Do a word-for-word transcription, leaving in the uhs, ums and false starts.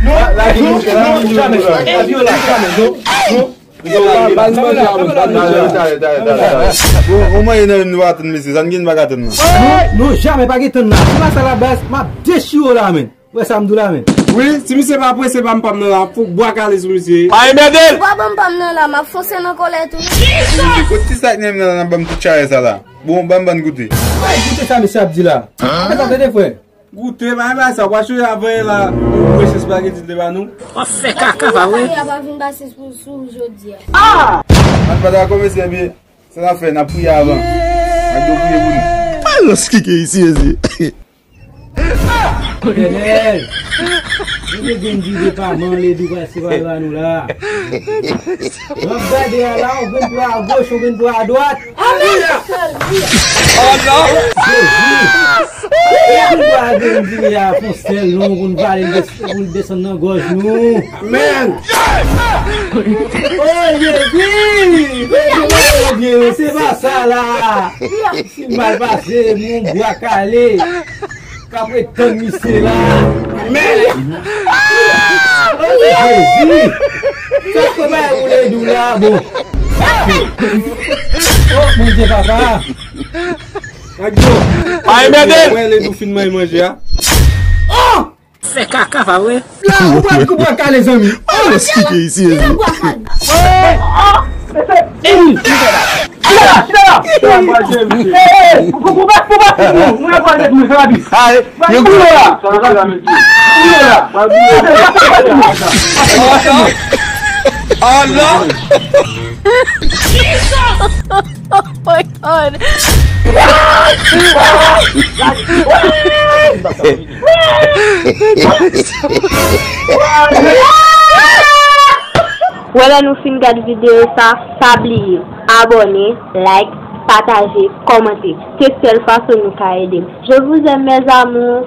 Non, non, non, jamè, jamè, jamè, non, non. Yo, ba, ba n manje a, ba n manje a. Talè, talè, talè, talè. Bon, bon, manje nan menm nou pa tann, mesye. Sa n gen, n pa ka tann, non. Non, non, jamè pa gen tann la. Si pa sa la, baz, m ap dechire w la, menn. Wè sa m di w la, menn. Wi, si misye pa prese, ba m pa m nan la. Fòk bwa kale sou misye. Pa enmède l! Ou pa ban m pa m nan la, m ap fonse nan kòlèt ou. Kote ti sa k nan menm nan la, n ap ban m tout charè sa la. Bon, ban m, ban n goute. Wè, goute sa misye ap di la. Mwen sa tande, frè. Goute, bay bay sa, w a chonje avan yè la, ou pwese espageti te ba nou. W ap fè kaka, pa vre? Maria pa vin pase sou, sou jodi a. Ann pa dakò, mesye, ebyen, sa n ap fè, n ap priye avan. Mande w priye pou nou. Balans kike isi, mesye. Etènèl, nou te gen di depaman, le di pase pa ba nou la. W ap gade a la, ou gen dwa a goch, ou gen dwa a dwat. Amèn! Oh non! Jezi! Ou gen dwa a gen di a fon sèl non, pou n vale, pou l desann nan gòj nou. Amèn! Oh Jezi! Oh Jezi! Se pa sa la! Si m mal pase, m yon bwa kale. K ap ret tann misye la. Men! Oh Jezi! Sa k fè bagay ou le di w la, bon. Oh, Bondye papa. Nèg yo. Pa enmède l! Wè, le di w fin manje manje a. Oh! Fè kaka, pa vre? La, ou pral kou bwa kale, zanmi. Ou pral kou bwa kale. Chita la, chita la, chita la. Pou, pou, pou, pou, pou, nou, nou pral met mwen sa la. Ay, yo gou la. Gou la. Oh non. Oh my God. Wè lè nou fin gad videyo sa, pa bliye abòne, like, pataje, kòmante. Se sèl fason nou ka ede m. Je vous aime, mes amours.